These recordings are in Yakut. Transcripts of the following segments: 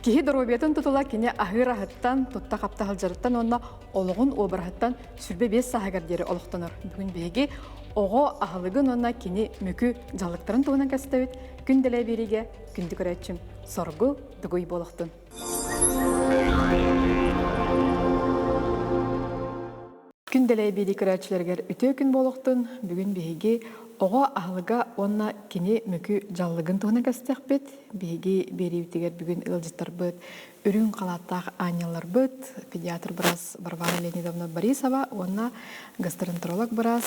Киһи доруобуйатын тутула кини аһыыр аһыттан, тутта-хапта сылдьарыттан уонна олоҕун уобараһыттан 25 сааһыгар диэри олохтонор. Бүгүн биһиги оҕо аһылыгын уонна кини мөкү дьаллыктарын туһунан кэпсэтэбит. Күн дэлэй биэриигэ күндү көрөөччүм Соргу Дугуй буолуохтун. Күн дэлэй биэрии көрөөччүлэригэр үтүө күн буолуохтун. Бүгүн биһиги оҕо аһылыга уонна кини мөкү дьаллыгын туһунан кэпсэтиэхпит. Биһиги биэриибитигэр бүгүн ыалдьыттарбыт үрүҥ халааттаах аанньалларбыт, педиатр быраас Варвара Леонидовна Борисова уонна гастроэнтеролог быраас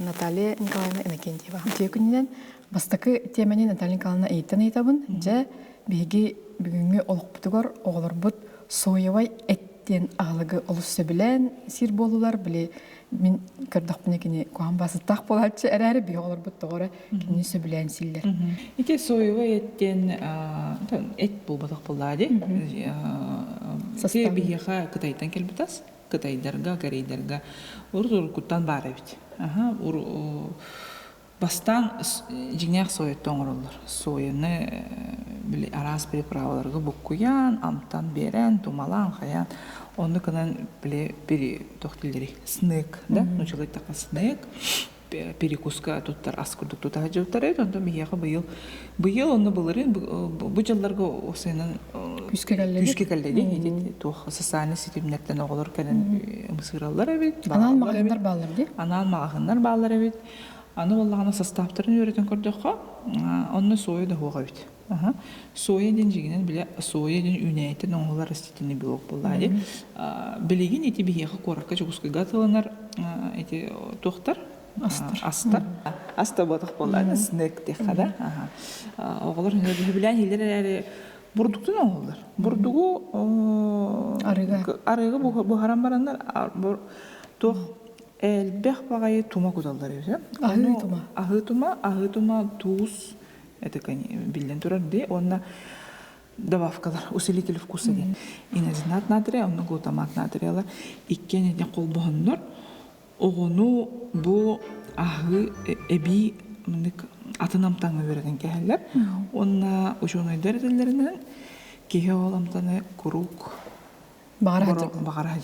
Наталья Николаевна Иннокентьева. Үтүө күнүнэн бастакы тиэмэни Наталья Николаевна ыйыттан ыйытабын. Дьэ, биһиги бүгүҥҥү олохпутугар оҕолорбут соевай эт диэн аһылыгы олус сөбүлээн сиир буоллулар. Били мин көрдөхпүнэ кини куһаҕан басыттаах буолааччы эрээри биһи оҕолорбут тоҕо эрэ кинини сөбүлээн сииллэр. Ити соевай эт диэн эт буолбатах буоллаа дии. Ити биһиэхэ Кытайтан кэлбит ас. Кытайдарга, корейдарга урут уруккуттан баар эбит. Бастаан дьиҥнээх сояттан оҥороллор. Сояны били араас приправаларга буккуйан, амтан биэрэн, тумалаан, хайаан. Оннук гынан били били туох дииллэрий снэк да нууччалыы эттэххэ снэк перекуска туттар ас курдук тута сылдьыбыттар эбит. Онтон биһиэхэ быйыл быйыл онно былырыын бу дьылларга осыйынан күүскэ кэллэ күүскэ кэллэ дии туох социальнай ситимнэртэн оҕолор кэлэн ымсыыраллар эбит анаан маҕаһыыннар бааллар дии анаан маҕаһыыннар бааллар эбит Аны буоллаҕына састааптарын үөрэтэн көрдөххө, онно соя да суох эбит. Соя диэн дьиҥинэн бile соя диэн үүнээйиттэн оҥоһуллар растительный белок буоллаҕа дии. Билигин ити биһиэхэ куоракка Дьокуускайга атыыланар ити туохтар? Астар. Астар. Аста буотах буоллаҕына снэк диэххэ да. Оҕолор сөбүлээн иһиллэр эрээри бурдуктан оҥоһуллар. Бурдугу арыыга арыыга буһаран бараннар туох Элбэх баҕайы тума куталлар эбит. Аһыы тума. Аһыы тума, аһыы тума, туус, это биллэн турар дии. Уонна добавкалар, усилитель вкуса диэн. Инозинат натрия, онно глутамат натриялар иккиэн этин холбоһоннор оҕону бу аһыы эбии мындык атын амтаҥҥа үөрэтэн кэһэллэр. Уонна учуонайдар этэллэринэн киһи ол амтаны куруук баҕара сылдьар.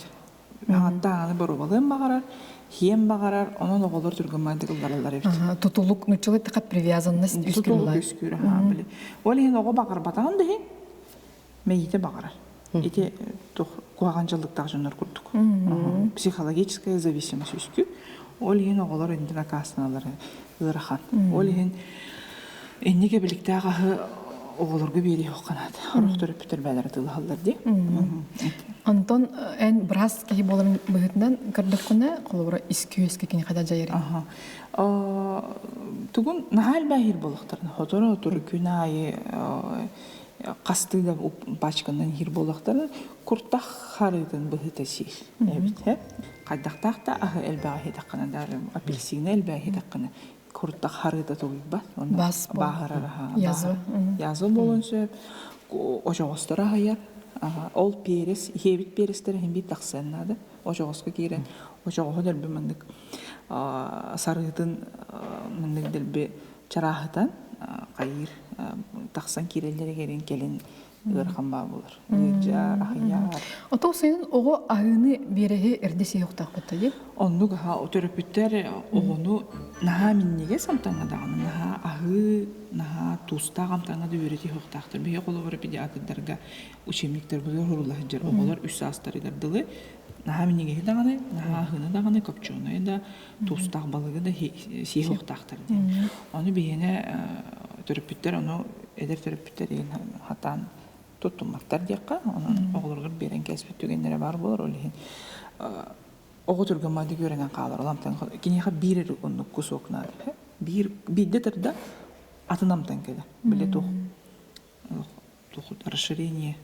Аҥаттааҕыны боруобалыан баҕарар, хиэн баҕарар, онон оҕолор түргэн ыллараллар эбит. Тутулук, нуччалыы эттэххэ привязанность үскүүр Тутулук үскүүр, аха, били. Ол иһин оҕо баҕарбатаҕын да иһин, мэйиитэ баҕарар. Ити туох куһаҕан дьаллыктаах дьоннор курдук. Психологическая зависимость үскүүр. Ол иһин оҕолор иннин акаастаналлар ыарахан. Ол иһин инник эбиликтээх аһы оҕолорго биэриэх ханаат. Хорох төрөппүттэр бээлэрэ тылыһаллар дии. Антон эн быраас киһи буоларын быһыытынан көрдөххүнэ, холобура иск-үөскэ кини хада дьайар. Аха. Тугун наһаа элбэхир буолуохтарына, хотору-хотору күн аайы хастыы да пачканан иһир буолуохтарына, куртах харытын быһыыта сиир эбит. Хайдахтаах да аһы элбэҕи иһитэххинэ да апельсины элбэҕи иһитэххинэ куртах харыыта тулуйбат уонна Бас бааһырар язва. Язва буолуон сөп очоҕостор аһыйар ол перец иһиэбит перецтэр иһин биир тахсыан наада очоҕоско киирэн очоҕоһу дэлби маннык сарыытын маннык дэлби чарааһытан хайыыр тахсан киирэллэригэрин кэлин ыарахан баа буолар. Ыалдьар, аһыйар. Ото сайын оҕо аһыыны биэрэһи эрдэ сиэхтаахпыт дии. Оннук аһа төрөппүттэр оҕону наһаа минньигэс амтаҥҥа даҕаны наһаа аһыы, наһаа туустаах амтаҥҥа да үөрэтии суохтаахтар. Биһиги холобура педиатрдарга учебниктарбытыгар уһурула сылдьар оҕолор үс саастарыгар дылы наһаа минньигэһи даҕаны, наһаа аһыыны даҕаны, копченое да, туустаах балыгы да сиэ суохтаахтар диэн. Ону биһиэнэ төрөппүттэр ону эдэр төрөппүттэр хатаан туттумматтар диэххэ, онон оҕолоругар биэрэн кээспит түгэннэрэ баар буолар. Ол иһин оҕо түргэн маадык үөрэнэн хаалар. Ол амтан киниэхэ биир эрэ оннук кусок наада. Биир биирдэ тарда атын амтан кэлэр. Били туох туох расширение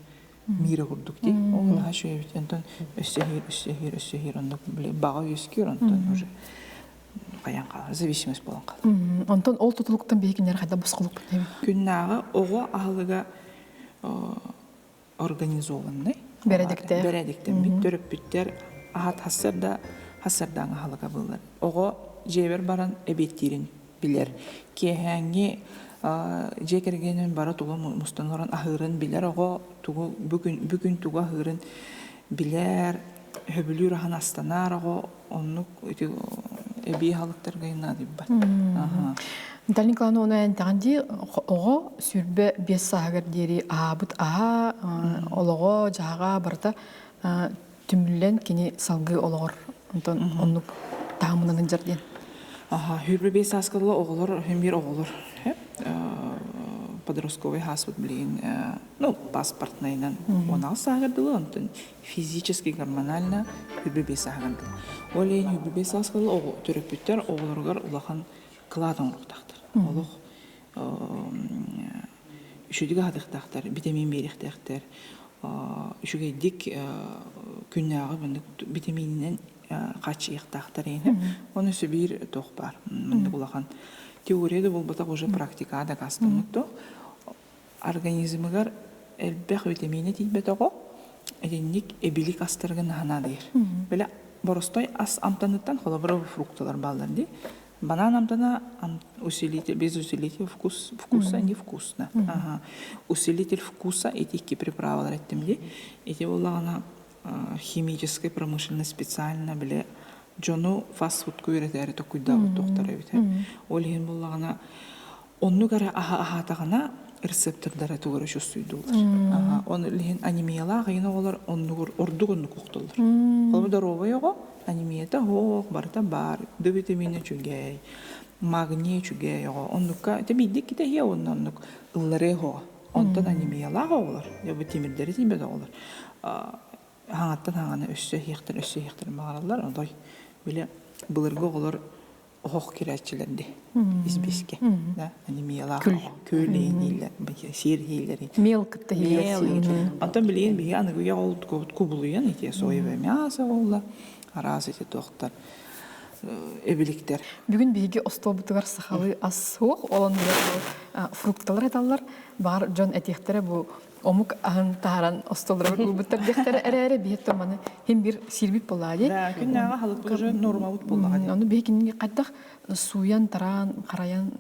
мира курдук дии. Ол наһаа үчүгэй эбит. Онтон өссө иһиир, өссө иһиир, өссө иһиир оннук били баҕа үөскүүр, онтон уже хайан хаалар, зависимость буолан хаалар. Онтон ол тутулуктан биһиги кинилэр хайдах босхолукпут эбит? Күннээҕи оҕо аһылыга организованный. Бэрээдэктээх. Бэрээдэктэммит төрөппүттэр аһат хассарда хассардааҥ аһылыга буллар. Оҕо дьиэбэр баран эбиэттиирин билэр. Киэһээҥҥи Дьиэ кэргэнин бары тугу мустан олорон аһыырын билэр оҕо тугу бүгүн бүгүн тугу аһыырын билэр, сөбүлүүр аһын астанар оҕо оннук ити эбии аһылыктарга наадыйбат. Наталья Николаевна оны энтэҕин дии оҕо 25 сааһыгар диэри аһаабыт аһа олоҕо дьаһаҕа барыта түмүллэн кини салгыы олоҕор онтон оннук таһымынан сылдьар диэн. Аха, 25 сааска дылы оҕолор һин биир оҕолор подростковый хааспыт билигин ну паспортнайынан 16 сааһыгар дылы онтон физически гормонально 25 сааһыгар дылы. Ол иһин 25 сааска дылы оҕо төрөппүттэр оҕолоругар улахан кылаат оҥоруохтаахтар. Олох үчүгэй аһатыахтаахтар, битэмиин биэриэхтээхтэр, үчүгэйдик күннээҕи маннык битэмиининэн хааччыйыахтаахтар иһин. Оны өссө биир туох баар маннык улахан теория да буолбатах уже практикаҕа дакаастаммыт туох организмыгар элбэх витамина тиийбэт оҕо итинник эбилик астарга наһанаадыйар. Бile боростой ас амтаныттан холобура фрукталар бааллар дии. Банан амтана усилитель, без усилителя вкус, вкуса невкусно. Ага. Усилитель вкуса эти икки приправалар эттим дии. Ити буоллаҕына химическая промышленность специально бile дьону фастфудка үөрэтээри токуйдаабыт тохтор эбит. Ол иһин буоллаҕына оннук эрэ аһа аһаатаҕына рецептордара тугу эрэ чувствуйдуулар. Оны иһин анемиялаах ыйын оҕолор оннугур ордук оннук охтоллор. Холобур доруобай оҕо анемията оһох барыта баар, Д витамина үчүгэй, магний үчүгэй оҕо. Оннукка ити биирдик китэһиэ уонна оннук ылларыа оҕо. Онтон анемиялаах оҕолор, бу тимирдэри тиийбэт оҕолор хаҥаттан хаҥаны өссө иһиэхтэр, өссө иһиэхтэрин баҕараллар. Отой били былыргы оҕолор оһох кирээччилэр дии избискэ да анемиялаах күл иһииллэр сиэр иһииллэр мел кытта иһииллэр онтон билигин биһиги аныгы үйэ ол кубулуйан ити соевое мясо буолла араас ити туохтар эбиликтэр бүгүн биһиги остуолбутугар сахалыы ас суох ол оннугар фрукталар эталлар баар дьон этиэхтэрэ бу омук аһын таһааран остуолларыгар уурбуттар диэхтэрэ эрээри биһиэт маны хин бир сиирбит буоллаҕа дии. Да, күннээҕи аһылыкпыт уже нормабыт буоллаҕа дии. Ону биһи кинини хайдах сууйан, тараан, харайан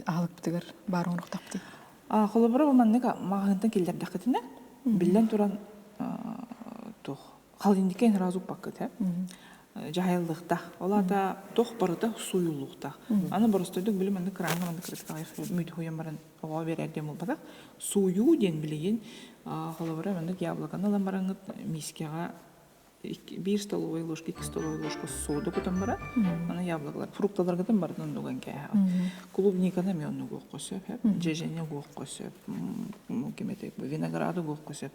аһылыкпытыгар баар оҥоруохтаахпытый? Холобура бу маннык маҕаһыынтан киллэрдэххитинэ, биллэн туран туох холодильникка сразу укпаккыт ээ. Дьаһайыллыахтаах. Ол аата туох барыта сууйуллуохтаах. Аны боростуойдук били маннык краҥҥа маннык кырытык мүөт хуйан баран оҕо биэрэр диэн буолбатах. Сууйуу диэн билигин холобура маннык яблоконы ылан бараҥҥыт миискэҕэ биир столовой ложка, икки столовой ложка сода кутан баран, аны яблокалар, фрукталаргытын барытын оннуган кээһэҕит. Клубниканы эмиэ оннугуохха сөп, дьэдьэни угуохха сөп, ким этэй, винограды угуохха сөп.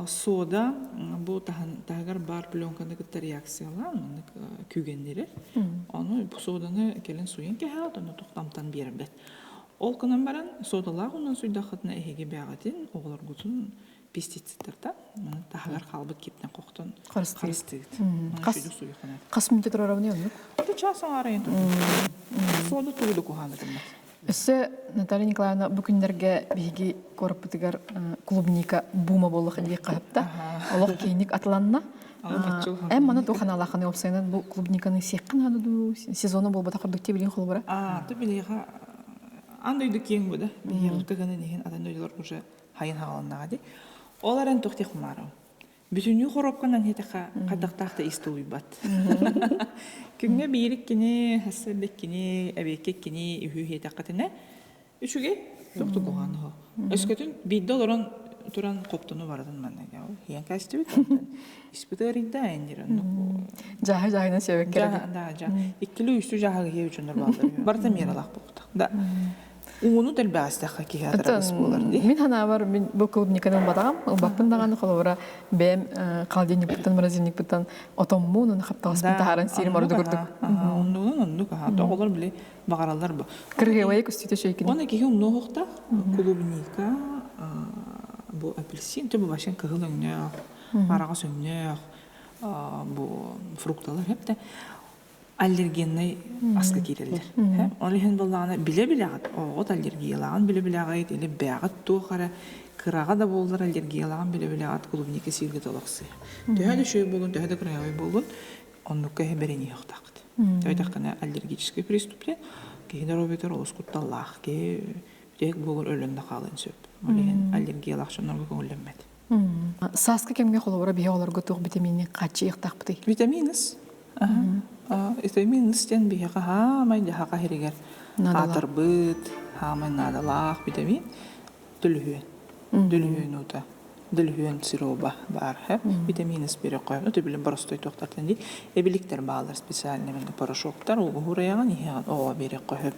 Сода бу таһыгар баар пленканы кытта реакциялаан маннык күүгэннирэр. Ону соданы кэлин сууйан кээһэҕит, онно тохтамтан биэрбэт. Ол гынан баран, содалаах уунан суйдаххытына эһиги бэйэҕитин, оҕолоргутун пестицидтэртэн таһыгар хаалбыт киптэн хохтон харыстыыгыт. Хас мүнүүтэ турарабыный оннук? Это час аҥаарайын турар. Сода тугу да куһаҕаны гыммат. Өссө Наталья Николаевна бу күннэргэ биһиги куораппытыгар клубника бума буоллах диэх хаһыпта. Олох киэҥник атыланна. Эн маны туох аналааханы уопсайынан бу клубниканы сиэххин наада дуу сезона буолбатах курдук ти билин холобура. Аа, ты билиэхэ ан дойду киэҥ бу да. Биһиэхэ кыһынын иһин атын дойдулар уже хайын хааланнаҕа дии. Ол эрэн туох диэх маарым. Бүтүннүү хоруопканан иһитэхэ хайдахтаах да ис тулуйбат. Күҥҥэ биир иккини, сарсыарда иккини, эбиэккэ иккини, үһү иһиэтэххитинэ Үчүгэй, туох да куһаҕан оһо. Өскөтүн биирдэ олорон туран хоптону барытын манна иһэн кээстибит, онтон испит ыарыйда эндир оннук. Жааһы жааһынан сөбөккө Да, да, иккили үстүү жааһы иһэ үчүннэр бааллар. Барыта миэралаах буолбутах. Да. Ууну дэлбэҕэстэххэ киһи атарабыс буолар дии. Мин ханаабар мин бу клубниканы ылбатаҕым, ылбаппын даҕаны холобура бэйэм холодильникпыттан, морозильникпыттан отоммун, уну хаптаҕаспын таһааран сиирим ордук курдук. Оннугунан оннук аха. Оҕолор били баҕараллар бу. Кыргыабайа көстүүтэ шейкини. Оны киһи умнуохтаах клубника, бу апельсин, бу вообще кыһыл өҥнөөх, араҕас өҥнөөх бу фрукталар хепте аллергенный аска киирэллэр. Ол иһин буоллаҕына билэ-билэҕит, оҕоҕут аллергиялааҕын билэ-билэҕит или бэйэҕит туох эрэ кыраҕа да буоллар аллергиялааҕын билэ-билэҕит клубника сииргэ толохсуйа. Төһө да үчүгэй буоллун, төһө да кыраһыабай буоллун, оннукка иһи бэриниэхтааххыт. Төһөтөххүнэ аллергический приступ диэн киһи доруобуйатыгар олус кутталлаах. Киһи Түһүк буолар өлөн да хаалыан сөп. Ол иһин аллергиялаах дьоннорго көҥүллэммэт. Сааскы кэмҥэ холобура биһи оҕолорго туох витамини хааччыйыахтаахпытый? Витамин С. Витамин С диэн биһиэхэ хаамай дьаһаха иһигэр аатырбыт, хаамай наадалаах витамин дөлүһүөн. Дөлүһүөн уута. Дөлүһүөн сироба баар. Витамин С береккө. Ну, билин боростой туохтартан дии. Эбиликтэр баалар специальный порошоктар угуһурайаҕын иһэҕин оҕо береккө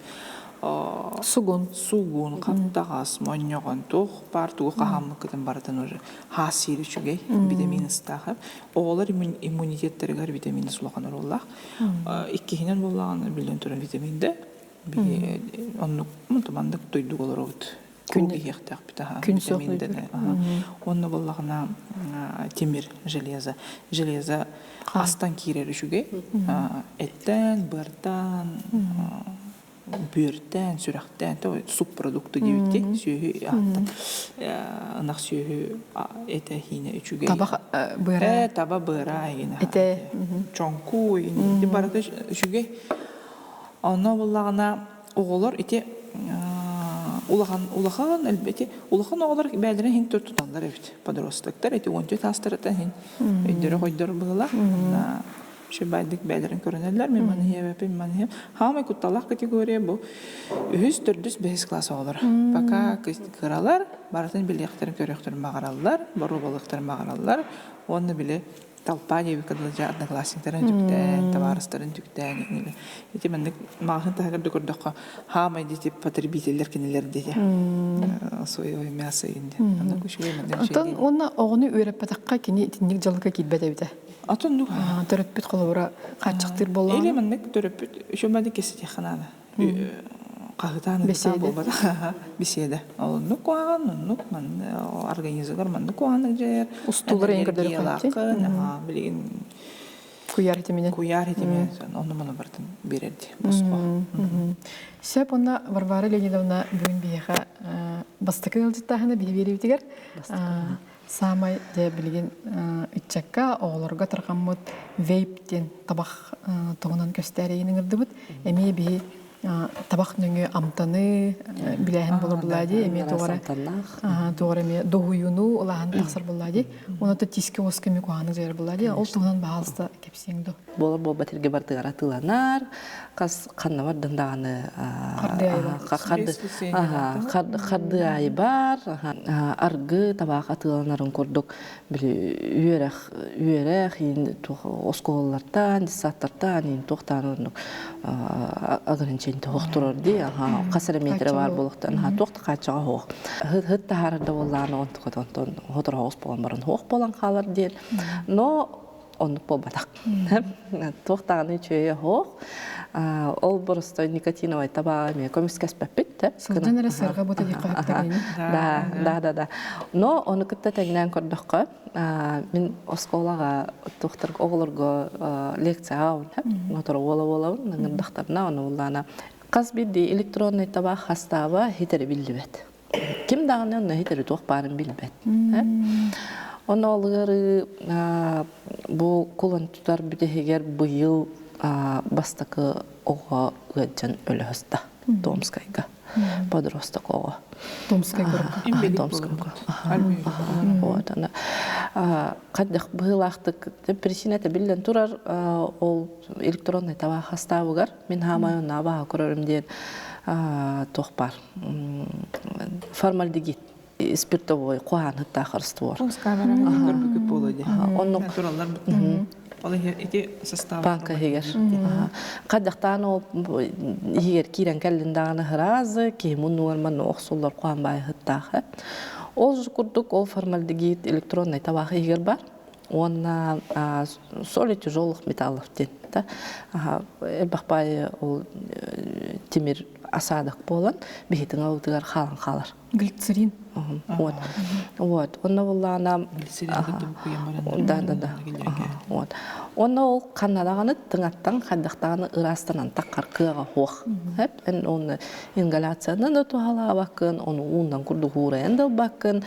Сугун. Сугун, хаптаҕас, монньоҕон, туох баар тугу хаһааммыккытын барытын уже хаас сиир үчүгэй, витамин ыстаах. Оҕолор иммунитеттарыгар витамин улахан оруоллаах. Иккиһинэн буоллаҕына, биллэн туран, витамин Д. Биһи оннук мантык дойдуга олоробут. Куруук иһиэхтээхпит аха витамин Д. Онно буоллаҕына тимир, железо. Железо астан киирэр үчүгэй. Эттэн, быартан, бүөртэн, сүрэхтэн, субпродукты диэбитти, сүөһү аттан ынах сүөһү этэ иһиинэ үчүгэй. Таба быара. Таба быара иһинэ. Этэ. Чоҥкуу ити барыта үчүгэй. Онно буоллаҕына оҕолор ити улахан улахан элбэти улахан оҕолор бэйэлэрин иһин туталлар эбит подростоктар ити 14 саастарыттан иһин өйдөрө хойдор быһыылаах Үчүгэйдик бэйэлэрин көрүнэллэр. Мин маны иһэбэппин, маны иһэм. Хаамай кутталлаах категория бу үһүс, төрдүс, бэһис класс оҕолоро. Пока кыралар, барытын билиэхтэрин, көрүөхтэрин баҕараллар, боруобалыахтарын баҕараллар. Уонна били толпа диэбиккэ дылы дьэ одноклассниктарын үтүктээн, табаарыстарын үтүктээн ити маннык маҕаһыын таһыгар да көрдөххө хаамай дети потребителлэр кинилэр диэти соевое мясо инде. Оннук үчүгэй маннык Оттон уонна оҕону үөрэппэтэххэ кини итинник дьаллыка киирбэт эбитэ. Атын ну Төрөппүт холобура хааччахтыыр буоллаҕына. Или маннык төрөппүт үчүгэй кэситиэххэ наада. Хаһытаан ытытаан буолбатах. Беседа. Оннук куһаҕан, оннук манны организмыгар маннык куһаҕаннык дьайар. Устуулар эҥин көрдөрүөххэ билигин куйаар хитиминэн. Куйаар хитиминэн онну маны барытын биэрэрди босхо. Сөп онно Варвара Леонидовна бүгүн биһиэхэ бастакы ыалдьыттааһына биһи биэриибитигэр Саамай дьэ билигин ыччакка, оҕолорго тарҕаммыт вейп диэн табах туһунан көстөөрөйүн ыҥырдыбыт. Эмиэ биһи табах нөҥүө амтаны билээһин болор булаа дии, эмиэ туора туора эмиэ доһуйууну улахан тахсар буллаа дии. Онон тиискэ уоска эмиэ куһаҕаннык дьайар буллаа дии. Ол туһунан баһаалыста кэпсиэҥ дуо? Буолар буолбат иргэ бардыгар атыыланар, хас ханна бардын даҕаны харды аайы бар, аргы табаах атыыланарын курдук били үөрэх үөрэх оскуолалартан, детсадтартан иин туохтаан оннук ограничение туох турар дии хас эрэ метрэ баар буолуохтан туох да хааччаҕа суох хыт таһаарар да буоллаҕына онтон хотороҕус буолан баран суох буолан хаалар диэн но оннук буолбатах. Туох даҕаны үчүгэйэ суох. Ол боростой никотиновай табааҕы эмиэ көмүскэспэппит. Сылдьан эрэ сыарҕа бута диэххэ Да, да, да, да. Но ону кытта тэҥнээн көрдөххө, мин оскуолаҕа туохтарга оҕолорго лекцияҕа мотору буола-буолабын, ыҥырдахтарына, ону буллаана хас биирдии электронный табаах хастааба хитэри биллибэт. Ким даҕаны онно иһит туох баарын билбэт. Онно ол ыарыы бу кулан тутар бүтэһигэр быйыл бастакы оҕо ыалдьан өлө сыста Томскайга. Подросток оҕо. Томскай городка. Томскайга. Вот она. Хайдах быһыылаахтык причината биллэн турар ол электронный табаах хастаабыгар мин хаамай онно абааһы көрөрүм диэн туох баар формальдегид спиртовой куһаан ыттаах раствор. Оннук Ол ити состав банка иһигэр. Хаддахтаан ол иһигэр киирэн кэллин даҕаны ыразы киһи муннугар манна охсуллар куһаан баайыһыттаах. Ол курдук ол формальдегид электронный табаах иһигэр бар. Уонна соли тяжелых металлов диэн да элбэх баайы ол тимир осадок буолан биһитин алытыгар хаалан хаалар. Глицерин. Вот. Вот. Онно буллаана Да, да, да. Вот. Онно ол ханнадаҕаны тыҥаттан хайдахтаҕаны ыраастанан таххар кыаҕа суох. Хэп эн оны ингаляциянан да туһалаабаккын, ону уунан курдук уурайан да ылбаккын.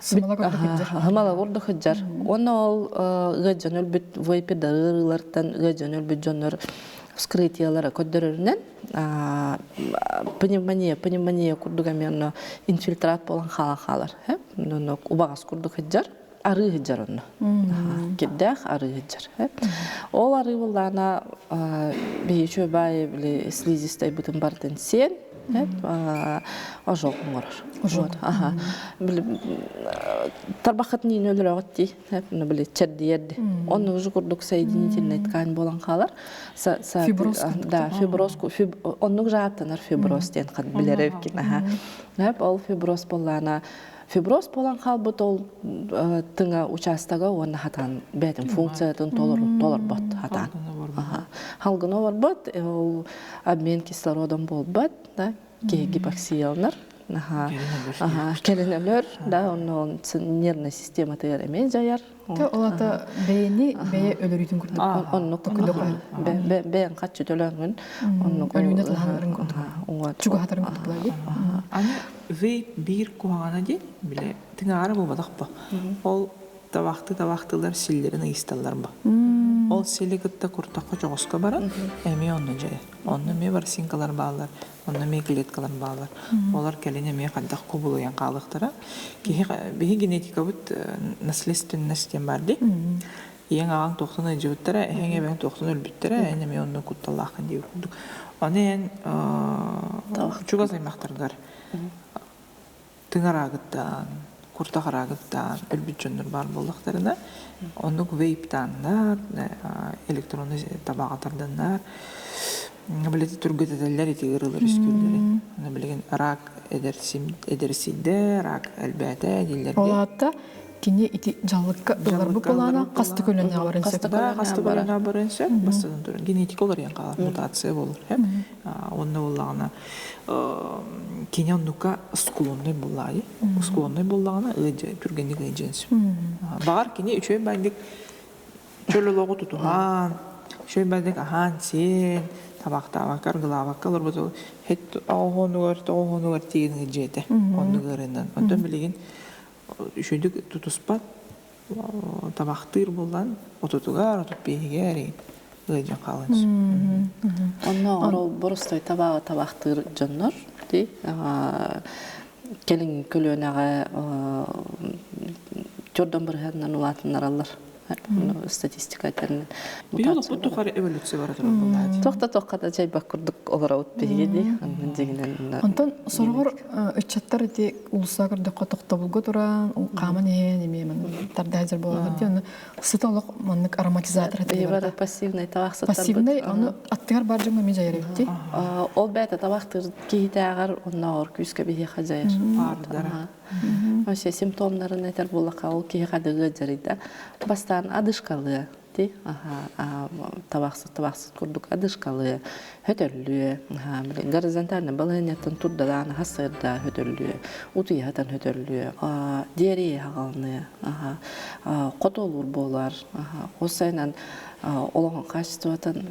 Хымала курдук сылдьар. Уонна ол ыалдьан өлбүт вейпердар ыарыылартан ыалдьан өлбүт дьоннор Вскрытиелара көрдөрөрүнэн пневмония, пневмония курдук эмиэ онно инфильтрат буолан хаалан хаалар. Онно убаҕас курдук сылдьар, арыы сылдьар онно. Кирдээх арыы сылдьар. Ол арыы буллаана биһи үчүгэй били слизистайбытын барытын сиэн ожог оҥорор. Ожог. Били тарбаххытын иин өлөрөҕүт дии. Били чэрдийэрди. Онно уже курдук соединительная ткань буолан хаалар. Фиброз. Да, фиброз, оннук жааттанар фиброз диэн билэр эбиккин. Ол фиброз буоллаана фиброз буолан хаалбыт ол тыҥа учаастага уонна хатаан бэйэтин функциятын толорбот хатаан. Халгын олорбот, ол обмен кислородом буолбат, да, киһи гипоксияланар. Кэлин өлөр, да, онно нервная систематыгар эмиэ дьайар. Те олата бэйэни бэйэ өлөрүүтүн курдук. Оннук бэйэн хаччы төлөҥүн оннук өлүүнэ тылаһанарын курдук. Чугаһатарын курдук буолар. Аны вейп биир куһаҕана диэн бile тыҥаара буолбатах бу. Ол табахты табахтылар силлэрин ыйысталлар бу. Ол сили кытта куртахха чоҕоско баран эмиэ онно дьайар. Онно эмиэ ворсинкалар бааллар, онно эмиэ клеткалар бааллар. Олор кэлин эмиэ хайдах кубулуйан хаалыахтара. Киһи биһи генетикабыт наследственность диэн баар дии. Ийэҥ аҕаҥ туохтан ыалдьыбыттара, эһэҥ эбэҥ туохтан өлбүттэрэ, эн эмиэ онно кутталлааххын диэбит курдук. Аны эн чугас аймахтаргар тыҥыраагыттаан, куртах-араагыттаан өлбүт дьоннор баар буоллахтарына, оннук вейптааннар, электронный табаҕа тарданнар, билети түргэтэтэллэр ити ыарыылар үскүүллэрин. Аны билигин рак эдэрсийдэ, рак элбээтэ дииллэр. Ол аата кини ити дьаллыкка ыларбыт былаана хас да көлүөнэҕэ баран сөп. Хас да көлүөнэҕэ баран сөп. Бастатан туран генетика уларыйан хаалар, мутация болор. Онно буоллаҕына кини оннукка склонный буоллаҕа Склонный буоллаҕына түргэнник ыалдьыан сөп. Баҕар кини үчүгэй баайдык чөл олоҕу тутуһан, үчүгэй баайдык аһаан-сиэн, табаахтаабакка, аргылаабакка олорбут хет оҕоһуонугар, тоҕоһуонугар тиийэн ыалдьыа этэ. Оннук ыарыынан. Онтон билигин үчүгэйдик тутуспат табахтыыр буолан отутугар, 35-игэр ыалдьан хаалан сөп. Онно ол боростой табааҕы табахтыыр дьоннор ти кэлин көлүөнэҕэ чордон бырыһыанынан улаатыннараллар. Статистика этэринэн. Биһи олохпут тухары эволюция бара турар буоллаҕа. Туох да туохха да дьайбат курдук олоробут биһиги дии. Дьиҥинэн. Онтон сороҕор ыччаттар ити уулусса көрдөххө тохтобулга туран, хааман иһэн эмиэ маннык тарда сылдьар буолаллар дии. Ону сыта олох маннык ароматизатор этэ. Пассивный табах сыттарбыт. Пассивный, ону аттыгар бар дьоҥҥо эмиэ дьайар эбит дии. Ол бэйэтэ табахтыыр киһитээҕэр оннооҕор күүскэ биһиэхэ дьайар. Паардара. Вообще симптомнарын этэр буоллахха ол киһи хадыгы дьарыйда. Бастаан одышкалыа ти табахсыт табахсыт курдук одышкалыа, хөтөллүө, горизонтально балаһыанньаттан турдадаан хассыырда хөтөллүө, утуйаһатан хөтөллүө, диария хаҕалыныа, хотуолуур буолар, ол сайынан олоҕун качествотын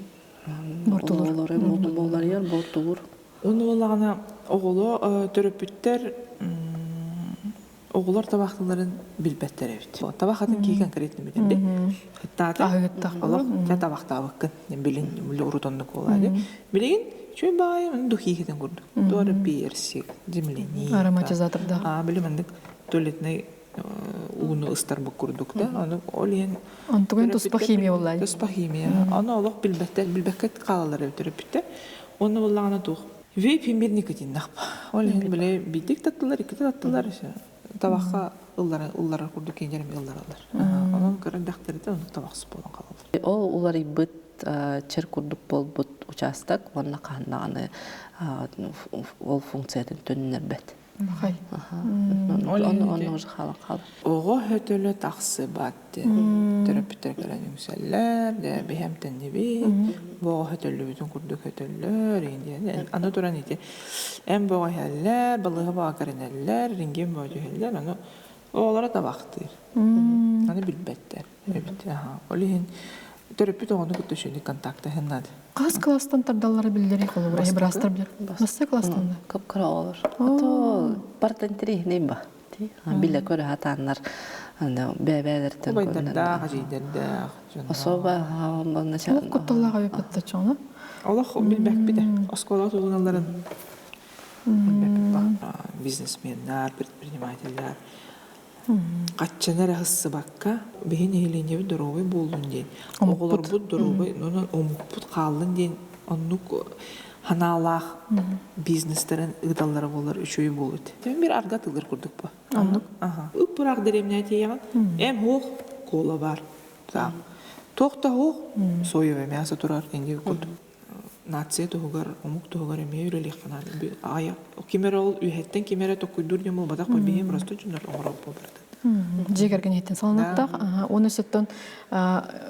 Бортулуур. Буоларыйар, бортулуур. Ону буоллаҕына оҕолор төрөппүттэр оҕолор табахтыларын билбэттэр эбит. Табах атын киһи конкретно билэр Хыттаата олох дьэ табахтаабыккын билин урут оннук буолаа Билигин үчүгэй баҕайы духи курдук. Туора персик, земляника. Ароматизаторда. А били маннык туалетный ууну ыстарбыт курдук да. Ону ол иһин Онтугун туспа химия буоллаа. Туспа химия. Ону олох билбэттэр, билбэккэ хаалалар эбит төрөппүттэр. Онно буоллаҕына туох вейп мир никотиннаах. Ол иһин били биирдик таттылар, иккитэ таттылар табахха ылларар ылларар курдук кинилэр эмиэ ыллараллар. Онон кыра дэхтэритэ оннук табахсыт буолан хаалаллар. Ол уларыйбыт чер курдук буолбут учаастак уонна хаһан даҕаны ол функциятын төннөрбөт. Хай. Онно уже хаалан хаалар. Оҕо хөтөлө тахсыбат диэн төрөппүттэр кэлэн үҥсэллэр, дэ биһэм тэннибит, бу оҕо хөтөллүбүтүн курдук хөтөллөр диэн. Аны туран ити эн боҕо иһэллэр, балыыһа боҕо кэринэллэр, рингем боҕо түһэллэр, аны оҕолоро табахтыыр. Аны билбэттэр. Эбит. Ол иһин төрөппүт оҕону кытта үчүгэй контактаһын наада. Хас класстан тардаллара биллэрий холобура быраастар билэр. Бастакы класстан да. Кып-кыра оҕолор. Ото барыта интэриэһинэй ба. Билэ көрө хатааннар бэбээлэртэн Убайдардаах, эдьиийдэрдээх Особо Олох кутталлаах эбиппит чоҥо. Олох билбэппит оскуола тугуналарын билбэппит бизнесменнар, предпринимателлэр хаччаны эрэ сыссыбакка биһи нэһилиэнньэбит доруобай буоллун диэн, оҕолорбут доруобай, онон омукпут хааллын диэн оннук ханаалаах бизнестэрин ыыталлара буолар үчүгэй буолут. Бир арга тылыр курдук бу. Оннук. Ыппыраах дэриэбинэ тиийэҕин. Эм хуох кола бар. Туох да хуох соевое мясо турар инди курдук. Нация туһугар, омук туһугар эмиэ үлэлиэххэ наада. Ким эрэ ол үөһэттэн ким эрэ токкуйдуур диэн буолбатах, биһи просто дьоннор оҥорор буолбатах. Дьиэ кэргэн иһиттэн саланыктаах. Уонна өссөттөн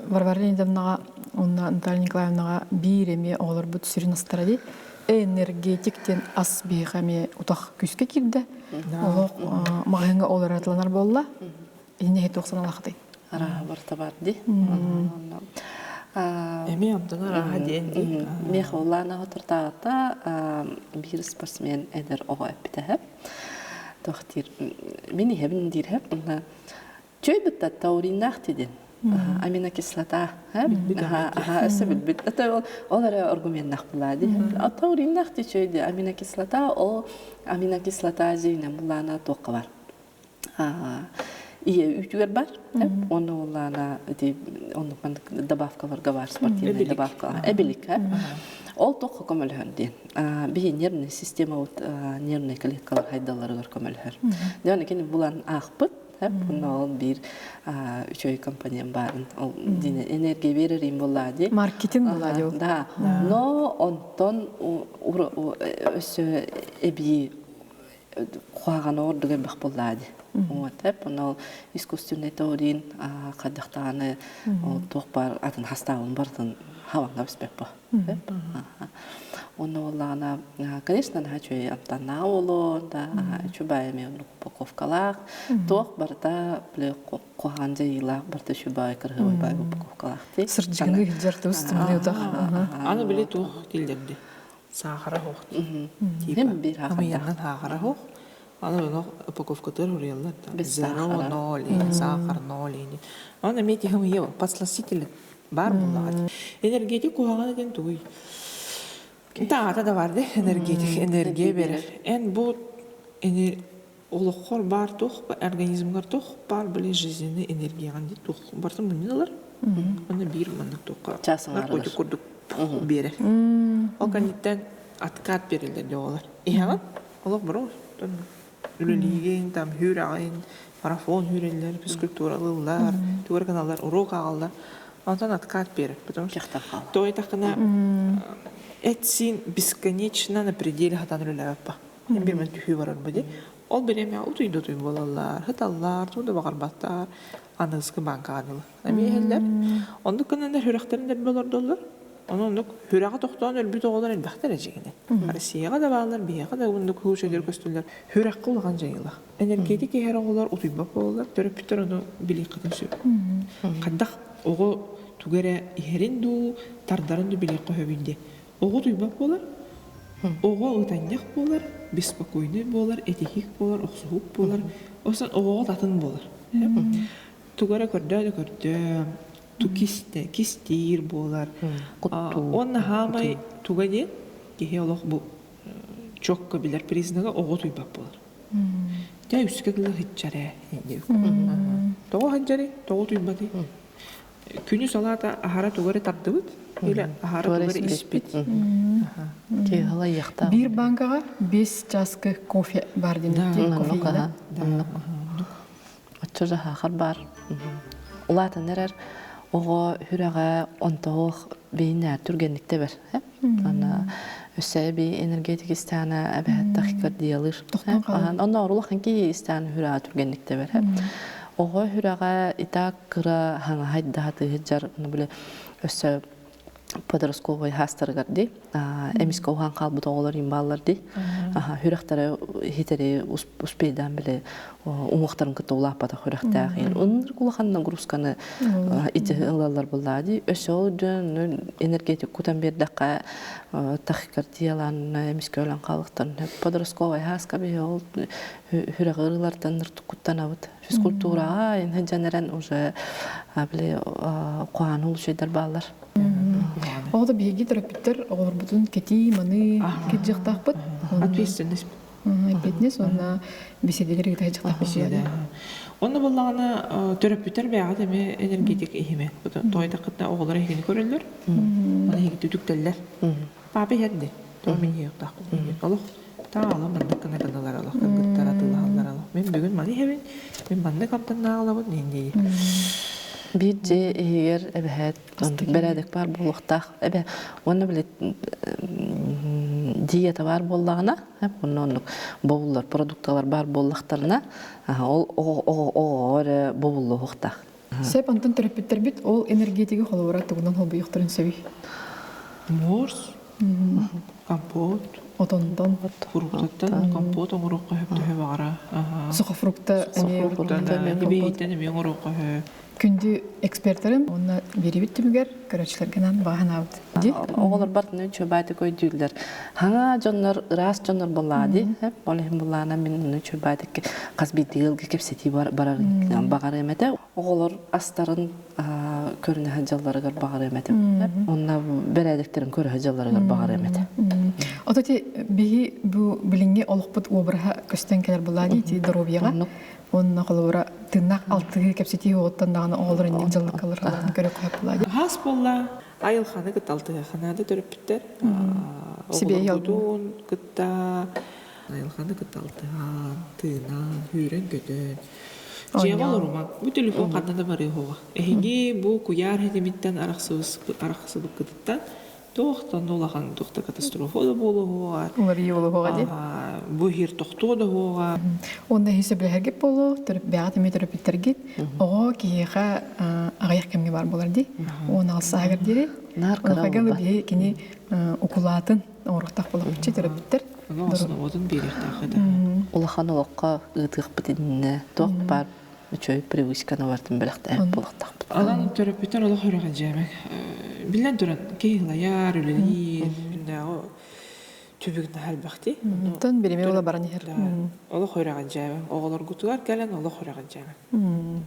Варвара Леонидовнаҕа уонна Наталья Николаевнаҕа биир эмиэ оҕолорбут сүрүн астара дии. Энергетик диэн ас биһиэхэ эмиэ утах күүскэ киирдэ. Олох маҕаһыыҥҥа ол эрэ атыланар буолла. Итиннэ иһит туох санаалаахтый? Арааһа барыта бар дии. Эмиэ онтон арааһа диэн дии. Миэхэ улаана отуртааҕыта биир спортсмен эдэр оҕо эппитэ туох диир мин иһэбин диир уонна чөй бытта тауриннаах диэн аминокислота өссө билбит ол эрэ аргуменнаах булаа ди тауриннаах ди чөй ди аминокислота ол аминокислота дьиҥинэн булаана туохха бар ийэ үүтүгэр бар уонна улаана ити оннук маннык добавкаларга бар спортивный добавка эбилик ол туохха көмөлөһөр диэн биһи нервный система вот нервный клеткалар хайдалларыгар көмөлөһөр дьон кини булан аахпыт онно ол биир үчүгэй компонент баарын ол энергия берер им буоллаа ди маркетинг буолаа ди да но онтон өссө эбии куһаҕаны ордук элбэх буоллаа дии. Вот, ол искусственный таурин хайдахтааны ол туох баар атын хастаабын барытын хабанга биспэт бо. Онно буоллаҕына, конечно, наһаа үчүгэй амтаннаах буолуо, да үчүгэй эмиэ оннук упаковкалаах, туох барыта бile куһаҕан дьайыылаах барыта үчүгэй кырыһыбай баай упаковкалаах дии. Сырдьыгыны илдьэр тус тымныы утах. Аны били туох дииллэрди саахара суох типа Амыйаннан саахара суох аны ону упаковкатыгар суруйаллар да зеро ноль сахар ноль оны эмиэ тиһим ыйа подсластитель баар буоллаҕа энергетик куһаҕана диэн тугуй таата да бар де энергетик энергия берер эн бу олоххор баар туох организмгар туох баар били жизненный энергияҕын дии туох барытын мунньан ылар уонна биир маннык туохха наркотик курдук биэрэр ол кэнниттэн откат берэллэр дии оҕолор иһэҕин олох бро үлэлиигин там хүүрэҕин марафон хүүрэллэр физкультуралыыллар тугу гыналлар уруок ааҕаллар онтон откат биэрэр потому что тоҕо этаххына эт-сиин бесконечно на пределе хатан үлэлээбэппа Биирмэн түһүү барар бу Ол бириэмэ утуйда утуй буолаллар, сыталлар, тугу да баҕарбаттар, аныгыскы бааҥкаҕа дылы. Эмиэ иһэллэр. Оннук гынаннар сүрэхтэрин дэлби олордоллор. Ону оннук сүрэҕэ тохтоон өлбүт оҕолор элбэхтэр эдьигинэн. Россияҕа да бааллар, биһиэхэ да оннук случайдар көстөллөр. Сүрэххэ улахан дьайыылаах. Энергетик иһэр оҕолор утуйбат буолаллар, төрөппүттэр ону билиэххитин сөп. Хайдах оҕо тугу эрэ иһэрин дуу, тардарын дуу билиэххэ сөбүй диye. Оҕо утуйбат буолар, оҕо ытанньах буолар, беспокойный буолар, этиһик буолар, охсуһук буолар, осон оҕоҕо атын буолар. Тугу эрэ көрдөө да көрдөө, ту кисте, кистиир буолар. Уонна хаамай туга диэн киһи олох бу чокко билэр признага оҕо утуйбат буолар. Дьэ үскэ дылы сыччар ээ. Тоҕо сылдьарый? Тоҕо утуйбатый? Күнүс алаата аһара тугу эрэ тардыбыт или аһара тугу эрэ испит. Биир банкаҕа 5 чааскы кофе бар диэн кофеина. Оччо саахар бар. Улаатан эрэр оҕо сүрэҕэ онтоох бэйинээр түргэнник тэбэр. Ана өссө эби энергетик истэҕинэ эбэһэт тахикардиялыыр. Онно улахан киһи истэҕинэ сүрэҕэ түргэнник тэбэр. Оҕо сүрэҕэ итак кыра хаҥаһай да сатыыһыт ну били өссө подростковай хаастарыгар ди эмискэ уһаан хаалбыт оҕолор им бааллар ди сүрэхтэрэ хитэри успейдаан били уҥуохтарын кытта улааппатах сүрэхтээх ынырык улахан нагрузканы ити ылаллар буллаа ди өссө ол дьон энергетик кутан биэрдэххэ тахикардиялаан эмискэ өлөн хаалыктарын подростковай хааска биһи ол сүрэҕи ырылартан куттанабыт. Физкультураҕа инһэ эрэн уже били куһааны улучайдар бааллар. Оҕо да биһиги төрөппүттэр оҕолорбутун кэтии, маны кирдьиэхтаахпыт. Ответственность. Ответственность уонна беседелер ыыта сылдьыахтаахпыт. Онно буоллаҕына төрөппүттэр бэйэҕит эмиэ энергетик иһимэ. Тоойдоххутуна оҕолор эһигини көрөллөр. Аны эһиги түтүктэллэр. Папа иһэр ди. Тоҕо мин иһиэхтаахпын. Олох таала маннык гына гыналар олох кыргыттар атыылаһаллар олох. Мин бүгүн маны иһэбин, мин маннык амтаннаах ылабын дии. Биир дьиэ иһигэр эбэһээт бэрээдэк баар буолуохтаах. Эбэ уонна били диета баар буоллаҕына, онно оннук бобуллар продукталар баар буоллахтарына, ол оҕоҕо эрэ бобуллуохтаах. Сөп, онтон төрөппүттэрбит ол энергетиги холобура тугунан холбуйуохтарын сөбүй? Морс, компот, Отонтон. Фруктаттан компот оҥоруохха сөп төһө баҕара. Сухофрукта эмиэ Эбиэһиттэн эмиэ оҥоруохха сөп. Күндү экспертерим уонна биэрибит түмүгэр көрөөччүлэргинэн баҕа Ди? Оҕолор бартын үчүгэй көйдүүллэр. Хаҥа дьоннор ыраас дьоннор буоллаа ди. Ол иһин буллаана мин үчүгэй хас биирдии ыалга кэпсэтии барар баҕарыам этэ. Оҕолор астарын көрүнэ сылдьалларыгар баҕарыам этим. Онно бэрээдэктэрин көрө сылдьалларыгар баҕарыам этэ. Ото ти биһи бу билиҥҥи олохпут обраһа көстөн кэлэр буоллаа дии ти доруобуйаҕа. Онно холобура тыыннаах алтыһыы кэпсэтии оҕоттон даҕаны оҕолор инник дьаллыккалар көрө көһөп буоллаа дии. Хас буолла айылханы кытта алтыһыаханаада төрөппүттэр. Сибиэһи Оҕолорбутун кытта айылҕаны кытта алтыһан, тыынан, сүүрэн-көтөн. Дьиэҕэ олорумаҥ. Бу телефон ханна да барыа суоҕа. Эһиги бу куйаар ситимиттэн арахсыбыккытыттан туохтан да улахан туох да катастрофа да буолуоҕа. Уларыйыы буолуоҕа дии. Бу иһир тохтуо да суоҕа. Уонна иһи сөбүлэһэргит буолуо, бэйэҕит эмиэ төрөппүттэргит оҕо киһиэхэ аҕыйах кэмҥэ баар буолар дии. Уон алсааһыгар диэри. Наар кыра Онуоха биһи кини укулаатын оҥоруохтаах буолабыт төрөппүттэр. Ону основотун биэриэхтээх этэ. Улахан олоххо ыытыахпыт иннинэ туох баар үчүгэй привычканы бартын бэлэхтээбит буолуохтаахпыт. Алан төрөппүттэр олох үрэҕэлдьээмэҥ. Биллэн туран, киһи ылайар, үлэлиир, күннээҕи түбүк наһаа элбэхтии. Онтон биримэ була баран иһэр. Олох үрэҕэлдьээмэҥ. Оҕолоргутугар кэлэн олох үрэҕэлдьээмэҥ.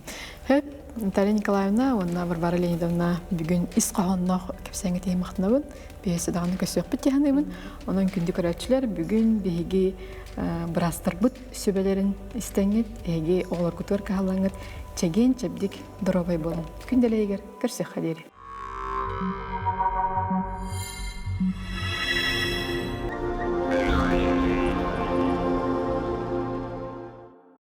Хөп, Наталья Николаевна уонна Варвара Леонидовна бүгүн ис хоһоонноох кэпсээҥҥэ тиийэн махтанабын. Биһиэхэ даҕаны көрсүөхпүт дии саныыбын. Онон күндү көрөөччүлэр, бүгүн биһиги быраастарбыт сүбэлэрин истэҥҥит, эһиги оҕолоргутугар кыһаллаҥҥыт чэгиэн-чэбдик доруобай буолуҥ. Күн дэлэйигэр көрсүөххэ диэри.